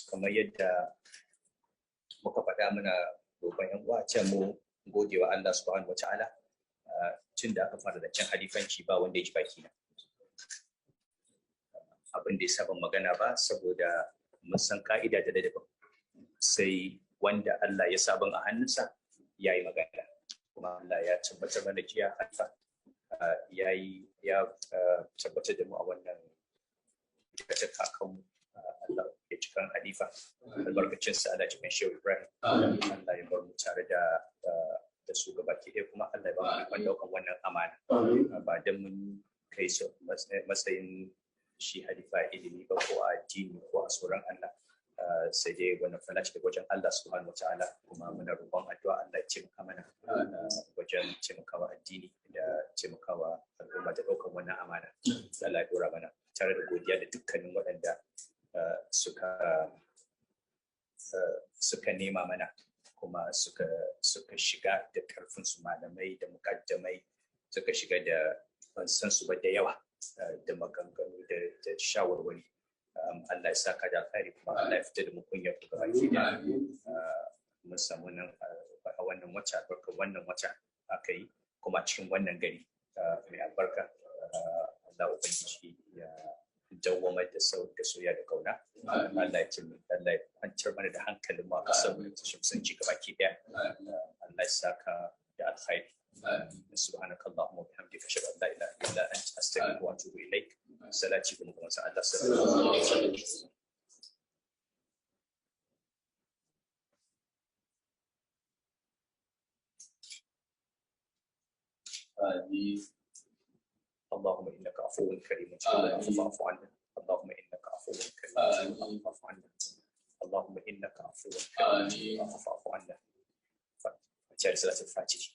Kamar yadda muka faɗa, muna roƙon 'yan uwa ce mu gode wa Allah subhanahu wa ta'ala. Tun da aka fara da cin halifanci, ba wanda ya ji baki na. Abin da ya saba magana ba, saboda mun san ka'ida da daban, sai wanda Allah ya saban a hannunsa ya yi magana. Kuma Allah ya tabbatar mana jiya halifa ya yi, ya tabbatar da mu a wannan kakanmu. Allah ya cikan halifa albarkacin sa, Allah cikin Shehu Ibrahim. Allah ya bar mu tare da su gaba ki ɗaya, kuma Allah ya ba mu ikon ɗaukan wannan amana, ba don mun kai su matsayin shi halifa ilimi ba, ko a addini, ko a tsoron Allah, sai dai wannan falaci daga wajen Allah subhanahu wa ta'ala. Kuma muna roƙon addu'a, Allah ya taimaka mana wajen taimakawa addini da taimakawa al'umma da ɗaukan wannan amana da Allah ya dora mana, tare da godiya da dukkanin waɗanda suka nema mana kuma suka shiga da karfin su, malamai da mukaddamai suka shiga da ban san su ba da yawa, da maganganu da shawarwari. Allah ya saka da alkhairi, kuma Allah ya fita da mu kunyar ku gabaki da mun samu nan a wannan wata, albarka wannan wata aka yi, kuma cikin wannan gari mai albarka. Allah ubangiji ya dawwamar da sau da soyayya da kauna. Allah ya taimaka, Allah ya kwantar mana da hankalin mu a kasar mu ta shamsanci gabaki daya. Allah ya saka da alkhairi. سبحانك اللهم وبحمدك، اشهد ان لا اله الا انت، استغفرك واتوب اليك. صلاتي بكم الله صلى الله عليه وسلم. آمين. اللهم انك عفو كريم تحب العفو فاعف عنا. اللهم انك عفو كريم تحب العفو فاعف عنا. اللهم انك عفو كريم تحب العفو فاعف عنا. فاتحة صلاة الفاتحة.